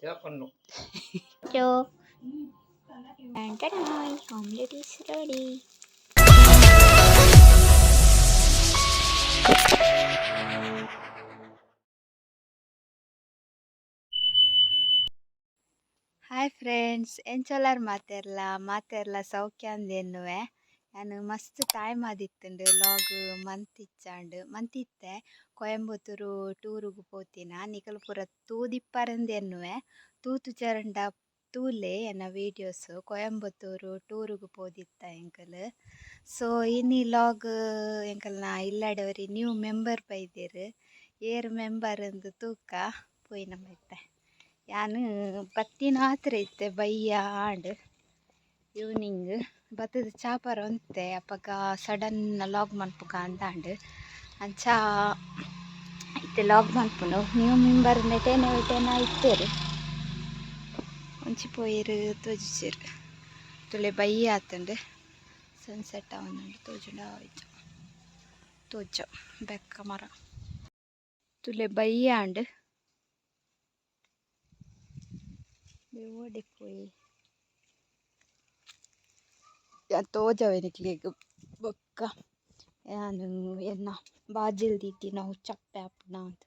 So, omelette is ready. Hi friends, ಎಂಚೊಲಾರ್ ಮಾತೆರ್ಲ ಮಾತೆರ್ಲ ಸೌಖ್ಯ ಅಂದೆನ್ನುವೆ. ಯಾನ್ ಮಸ್ತ್ ಟೈಮ್ ಆದಿತ್ತುಂಡು ಲಾಗ್ ಮಂತಿಚ್ಚಾಂಡ್ ಮಂತಿತ್ತೆ. ಕೊಯಂಬತ್ತೂರು ಟೂರುಗು ಪೋತಿನ ನಿಕಲ್ ಪೂರ ತೂದಿಪ್ಪರಂದೆನ್ನುವೆ. ತೂತು ಚರಂಡ ತೂಲೆ ಎನ್ನ ವೀಡಿಯೋಸ್. ಕೊಯಂಬತ್ತೂರು ಟೂರುಗು ಪೋದಿತ್ತ ಎಂಕಲ್. ಸೊ ಇನಿ ಲಾಗ್ ಎಂಕಲ್ನ ಇಲ್ಲಡವರಿ ನ್ಯೂ ಮೆಂಬರ್ ಬೈದೆರ್. ಏರ್ ಮೆಂಬರ್ ಅಂದು ತೂಕ ಪೋಯಿನ ಇತ್ತೆ. ಯಾನ್ ಬತ್ತಿನಾತ್ರ ಇತ್ತೆ ಬಯ್ಯ ಆಂಡ್. ಈವ್ನಿಂಗ್ ಬತ್ತದ ಚಾಪರ ಒಂತೆ ಅಪಗ ಸಡನ್ ಲಾಗ್ ಮನ್ಪುಗ ಅಂದಾಂಡ್. ಅಂಚ ಇತ್ತೆ ಲಾಗ್ ಮನ್ಪುನು. ನ್ಯೂ ಮೆಂಬರ್ ನೆಟೇನೆ ಒಟೇನ ಇತ್ತೆರ್. ಒಂಚಿ ಪೋಯೆರ್ ತೋಜಿಚೆರ್. ತುಲೆ ಬಯ್ಯ ಆತುಂಡು. ಸನ್ಸೆಟ್ ಆವೊಂದುಂಡು ತೋಜುಂಡ ಇಜ್ಜ ತೋಜ ಬೆಕ್ಕ ಮರ. ತುಲೆ ಬಯ್ಯ ಆಂಡ್. ಓಡೆ ಪೋಯಿ ಯಾನ್ ತೋಜವೆ ನಿಕ್ಲೆಗ್ ಬೊಕ್ಕ. ಯಾನ್ ಎನ್ನ ಬಾಜೆಲ್ ದೀತಿನವು ಚಪ್ಪೆ ಆಪುಂಡಾ ಅಂದ್.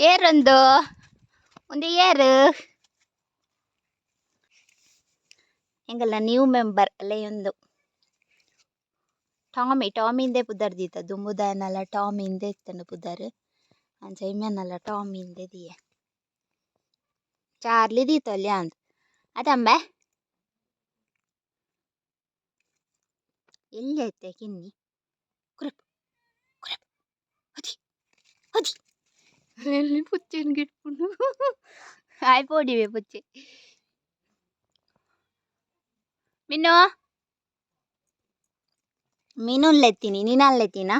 ಏರೊಂದು ಒಂದು ಏರು ಎಂಕಲ್ನ ನ್ಯೂ ಮೆಂಬರ್ ಅಲ್ಲೇ ಟಾಮಿ ಟಾಮಿಂದೇ ಪುದರ್ ದೀತ. ದುಂಬುದಾಯನಲ ಟಾಮಿಂದೇ ಇತ್ತುಂಡು ಪುದರ್. ಅಂಚ ಇಮ್ಯನಲ ಟಾಮಿಂದೇ ದೀಯೆ. ಚಾರ್ಲಿ ದೀತೊಲಿ ಅಂದ್ ಅತಂಬೆ. ಎಲ್ಲಿ ಐತೆ ಕಿನ್ನಿ? ಕುರಪ್ ಕುರಪ್ ಅದಿ ಅದಿ ಎಲ್ಲಿ ಪುಚ್ಚೆನ್ ಗಿಡ್ಪುಂಡು. ಆಯ್ ಪೋಡಿವೆ ಪುಚ್ಚೆ. ಮಿನ್ನು ಮೀನುಲ್ಲೆತ್ತೀನಿ ನೀನಲ್ಲೆತ್ತೀನ?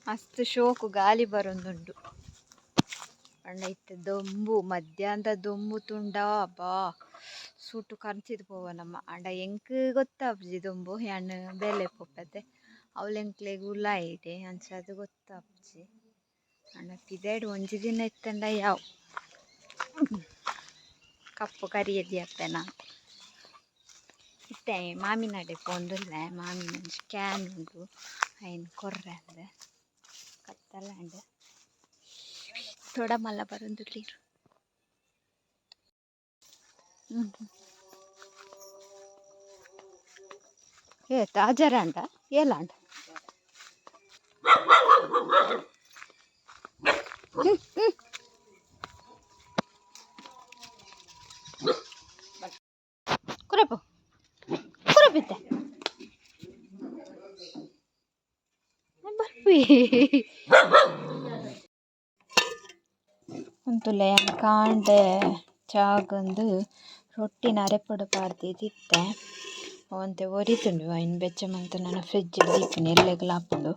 ಮಸ್ತ್ ಶೋಕು ಗಾಲಿ ಬರೊಂದುಂಡು. ಪಂಡ ಇತ್ತೆ ದೊಂಬು ಮಧ್ಯಾಹ್ನದ ದೊಂಬು ತುಂಡ ಅಬ್ಬಾ ಸೂಟು ಕಂಚಿದ್ ಪೋವನಮ್ಮ. ಆಂಡ ಎಂಕ್ ಗೊತ್ತಾಪುಜಿ ದೊಂಬು. ಯಾನ್ ಬೇಲೆ ಪೋಪೆತೆ ಅವ್ಲು ಎಂಕ್ಲೆಗ್ ಉಲಾಯಿಡೆ ಅಂಚಾದ್ ಗೊತ್ತಾಪುಜಿ. ಆಂಡ ಪಿದಯ್ಡ್ ಒಂಜಿ ದಿನ ಇತ್ತಂಡ ಯಾವು ಕಪ್ಪು ಕರಿಯೆದಿ ಅಪ್ಪೆನ. ಇತ್ತೆ ಮಾಮಿನಡೆ ಪೋಂದುಲ್ಲೆ. ಮಾಮಿನ ಒಂಜಿ can ಉಂಡು ಐನ್ ಕೊರ್ರೆ ಅಂದ್. ಕತ್ತಲಾಂಡ್. ತೋಡ ಮಲ್ಲ ಬರೊಂದುಲ್ಲೆರ್. ಏತ್ ಅಜರಾಂಡ ಏಲಾಂಡ? ಕುರಪು ಕುರಪಿತ್ತೆ ಬರ್ಪಿ ಉಂತುಲೆ. ಯಾನ್ ಕಾಂಡೆ ಚಾಗೊಂದು ರೊಟ್ಟಿನ ಅರೆಪುಡು ಪಾಡ್ದಿತ್ತಿತ್ತೆ. ಒಂತೆ ಒರಿತುಂಡು. ಐನ್ ಬೆಚ್ಚ ಮಂತ್ ನನ ಫ್ರಿಜ್ ದೀಪಿನಿ ಎಲ್ಲೆಗ್ಲ ಆಪುಂಡು.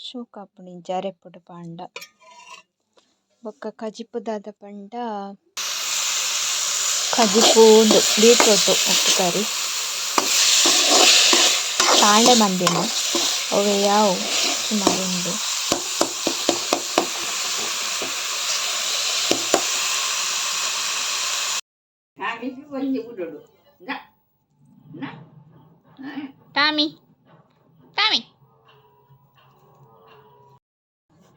ಶೋಕು ಆಪುಂಡು ಇಂಚ ಅರೆಪುಡು ಪಾಂಡ. ಬೊಕ್ಕ ಕಜಿಪು ದಾದ ಪಂಡ ಕಜಿಪು ಉಂದು ಬೀಟ್ರೋಟ್ ಉಪ್ಪುಕರಿ. ಕಾಂಡೆ ಮಂದಿನ ಅವೆ ಯಾವು ಸುಮಾರು ಉಂಡು. ಟಾಮಿ ಟಾಮಿ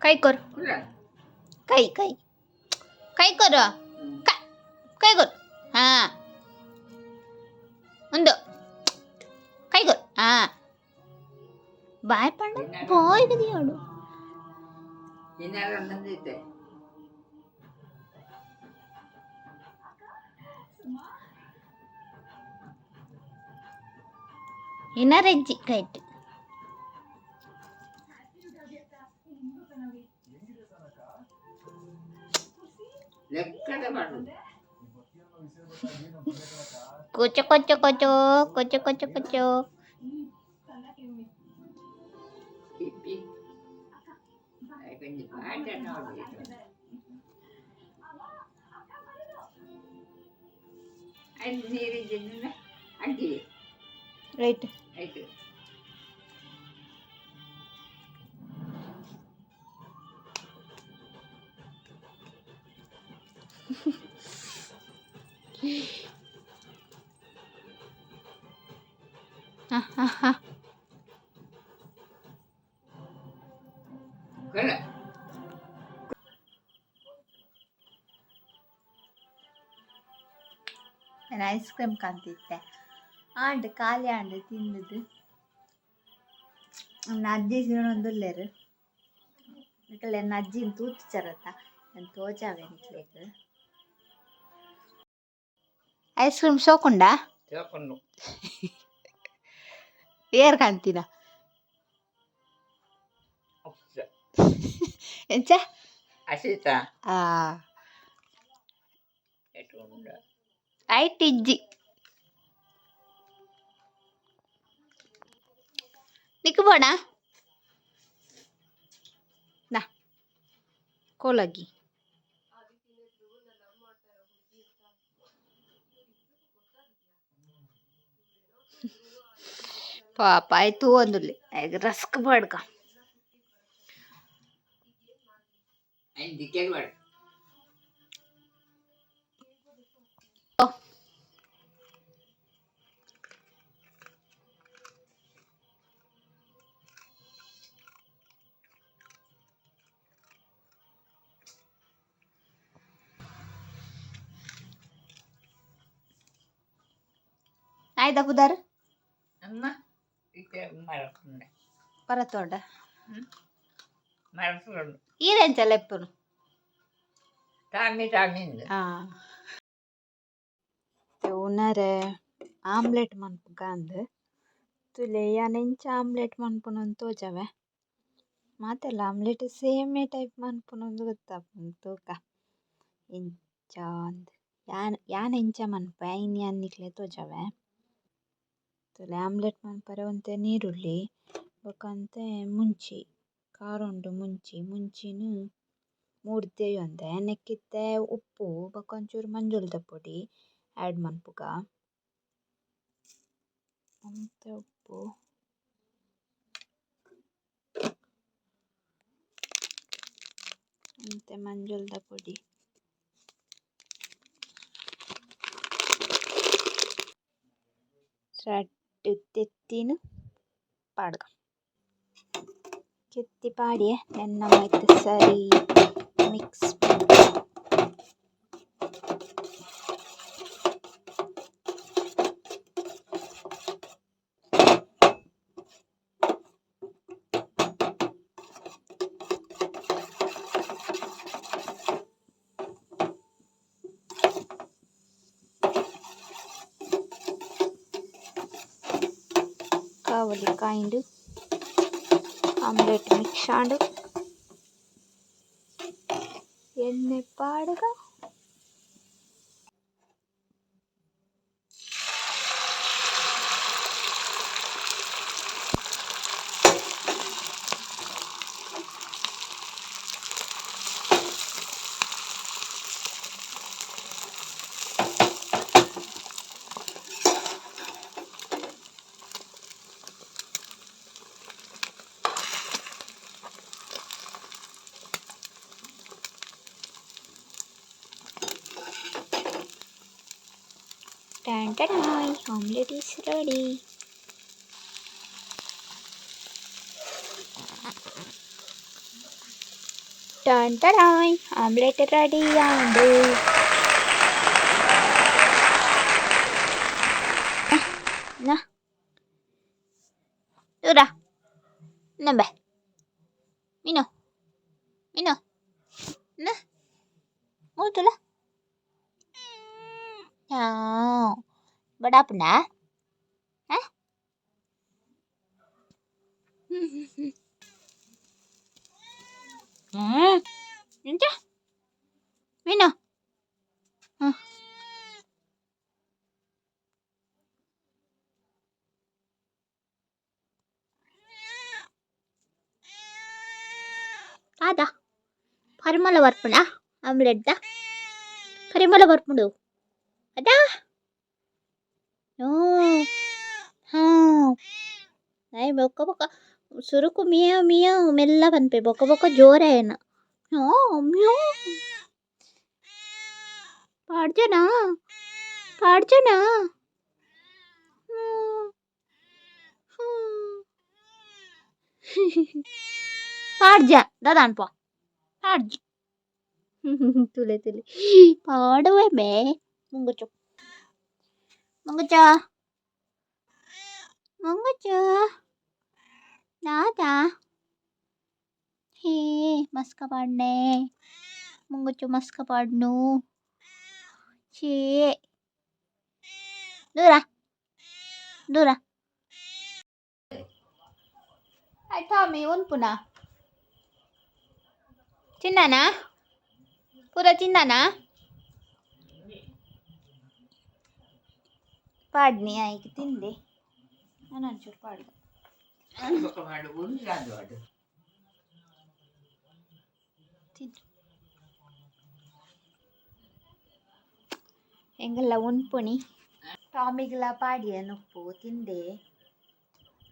ಕೈ ಕೊರು. ಕೈ ಕೈ ಕೈ ಕೊರು. ಕೈ ಕೊರು. ಹಾ ಒಂದು ಕೈ ಕೊರು. ಹಾ ಬಾಯ್ ಪಂಡ ಬಾಯ್ ದಿಯೋಡು. ಎನರೆಜ್ಜಿ ಕೈಟ್. ಲೆಕ್ಕದ ಮಾಡುದು. ಕೊಚೊ ಕೊಚೊ ಕೊಚೊ ಕೊಚೊ ಕೊಚೊ ಕೊಚೊ. ಇಪ್ಪಿ ಕೊಂಚ ಪಾಠ ನೋಡಿ. ಆಯ್ತು, ನೀರಿದ್ದ ಅಡ್ಡಿ. ರೈಟ್. ಆಯ್ತು. ಕೊಲ್ಲ. ನಾನು ಐಸ್ ಕ್ರೀಮ್ ಕಾಂತಿತ್ತೆ ಆಂಡ್ ಖಾಲಿ ಆಂಡ್ ತಿಂದದ್ದು. ನನ್ನ ಅಜ್ಜಿ ಒಂದುಲ್ಲೇರು ನಿಕಲೆ ಎನ್ನ ಅಜ್ಜಿನ ತೂತುಚರತ್ತ ನಾನು ತೋಜಾವೆ ನಿಕ್ಲೆಗ್. ಐಸ್ ಕ್ರೀಮ್ ಸೋಕುಂಡ? ತಗೊಂಡು. ಏರ್ ಕಾಂತಿನ? ಎಂಚ? ಅಸಿತ. ಆ. ಎಟ್ಟು ಉಂಡು? ಐಟ್ ಇಜ್ಜಿ. ನಿಕ್ಕು ಬೋಡ ನಾ ಕೋಲಗಿ. ಪಾಪ ಆಯ್ತು ಒಂದುಲ್ಲೆ ರಸ್ಕ್ ಬಾಡ್ಕ. ಐದು ದಿಕ್ಕಾಗ ಬೇಡ. ಆಯ್ತಾ ಪುದಾರ್? ಅಮ್ಮ ಇತ್ತೆ ಮರಕೊಂಡೆ. ಪರತೋಂಡ. ಮರಕೊಂಡು. ಈರೆಂಚ ಲೆಪ್ಪುನು? ತಾಮಿ ತಾಮಿಂದ. ಆ ಉನರೆ ಆಮ್ಲೆಟ್ ಮನ್ಪುಗ ಅಂದ್ ತೂಲೆ ಯಾನ್ ಎಂಚ ಆಮ್ಲೆಟ್ ಮನ್ಪುನು ತೋಜಾವೆ. ಮಾತೆಲ್ಲ ಆಮ್ಲೆಟ್ ಸೇಮೇ ಟೈಪ್ ಮನ್ಪುನು ಗೊತ್ತಾಪುಂಡು. ತೂಕ ಎಂಚ ಅಂದ್ ಯಾನ್ ಯಾನ್ ಎಂಚ ಮನ್ಪುವೆ ಐನ್ ಯಾನ್ ನಿಕ್ಲೆಗ್ ತೋಜಾವೆ. ತೂಲೆ, ಆಮ್ಲೆಟ್ ಮನ್ಪರೆ ಒಂತೆ ನೀರುಳ್ಳಿ ಬೊಕ ಒಂತೆ ಮುಂಚಿ, ಖಾರ ಉಂಡು ಮುಂಚಿ. ಮುಂಚಿನ್ ಮೂರು ದೆಯೊಂದೆ. ನೆಕ್ಕ್ ಇತ್ತೆ ಉಪ್ಪು ಬೊಕ ಒಂಚೂರು ಮಂಜೊಲ್ದ ಪೊಡಿ ಆಡ್ ಮನ್ಪುಗ. ಒಂತೆ ಉಪ್ಪು. ಒಂತೆ ಮಂಜೊಲ್ದ ಪೊಡಿ. ರಡ್ಡ್ ತೆತ್ತಿನ್ ಪಾಡ್ಗ. ತೆತ್ತಿ ಪಾಡ್ಯೆ ನೆನ್ ನಮ ಇತ್ತೆ ಸರಿ ಮಿಕ್ಸ್ ಮನ್ಪುಗ. ಕಾವಲಿ ಕಾಯಿಂಡ್ ಆಮ್ಲೆಟ್ ಮಿಕ್ಸ್ ಆಂಡ್. ಎಣ್ಣೆ ಪಾಡ್ಗ. Tan ta-dai, omelette is ready. Tan ta-dai, omelette ready ಆಂಡ್. ನ ದೂರ ನಂಬೆ ಮೀನು ಮೀನು ನ ಮೂತುಲ. ಬಡಾಪುಂಡಾ? ಆ? ಎಂಚ ಮೀನು? ಹಾಂ, ದಾದ ಪರಿಮಳ ಬರ್ಪುಂಡಾ? ಆಮ್ಲೆಟ್ದ ಪರಿಮಳ ಬರ್ಪುಂಡು ಅದಾ? ಹಾಂ, ಆಯ್ ಬೊಕ್ಕ ಬೊಕ್ಕ ಸುರುಕು ಮಿಯಾವ್ ಮಿಯಾವ್ ಮೆಲ್ಲ ಪನ್ಪೆ, ಬೊಕ್ಕ ಬೊಕ್ಕ ಜೋರಾಯನ. ಹ್ಞೂ ಮ್ಯೂ ಪಾಡ್ಜನಾ? ಪಾಡ್ಜನಾ? ಪಾಡ್ಜ ದಾದ ಅನ್ಪ ಪಾಡ್ಜಿ. ತುಲೆ ತುಲೆ, ಪಾಡುವೆ ಬೇ. ಮುಂಗುಚು ಮುಂಗುಚ ಮುಂಗುಚು ದಾದಾ? ಹೇ, ಮಸ್ಕ ಪಾಡ್ನೆ ಮುಂಗುಚು, ಮಸ್ಕ ಪಾಡ್ನು. ಛೇ, ದೂರ ದೂರ. ಟಾಮಿ, ಉನ್ಪುನ ತಿನ್ನನಾ? ಪೂರ ತಿನ್ನನಾ? ಪಾಡ್ನಿ ಆಯ್ಕೆ ತಿಂದೆ ನಾನು. ಒಂಚೂರು ಪಾಡ್ದೆ. ಬೊಕ್ಕ ಮಾಡು ಒಂದು ಅದು. ತಿನ್ನು. ಎಂಗಲ್ಲ ಉನ್ಪುಣಿ. ಟಾಮಿಗ್ಲ ಪಾಡಿಯ ನುಪ್ಪು ತಿಂದೆ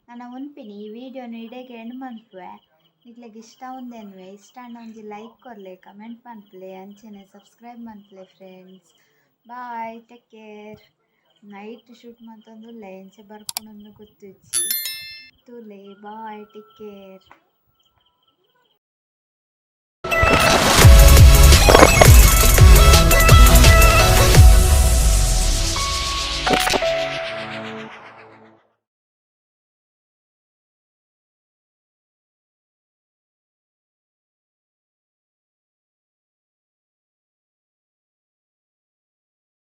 ನಾನು. ಉನ್ಪಿನಿ. ಈ ವಿಡಿಯೋನು ಇಡೆಗೆ ಎಂಡ್ ಮನ್ಪುವೆ. ನಿಕ್ಲೆಗ್ ಇಷ್ಟ ಉಂದೆನ್ವೆ ಇಷ್ಟ ಆಂಡ ಒಂಜಿ ಲೈಕ್ ಕೊರ್ಲೆ, ಕಮೆಂಟ್ ಮನ್ಪುಲೆ, ಅಂಚನೆ ಸಬ್ಸ್ಕ್ರೈಬ್ ಮನ್ಪುಲೆ. Friends, bye, take care. Night shoot ಮಂತೊಂದುಲ್ಲೆ, ಎಂಚ ಬರ್ಪುಂಡು ಗೊತ್ತಿಜ್ಜಿ, ತೂಲೆ. Bye, take care.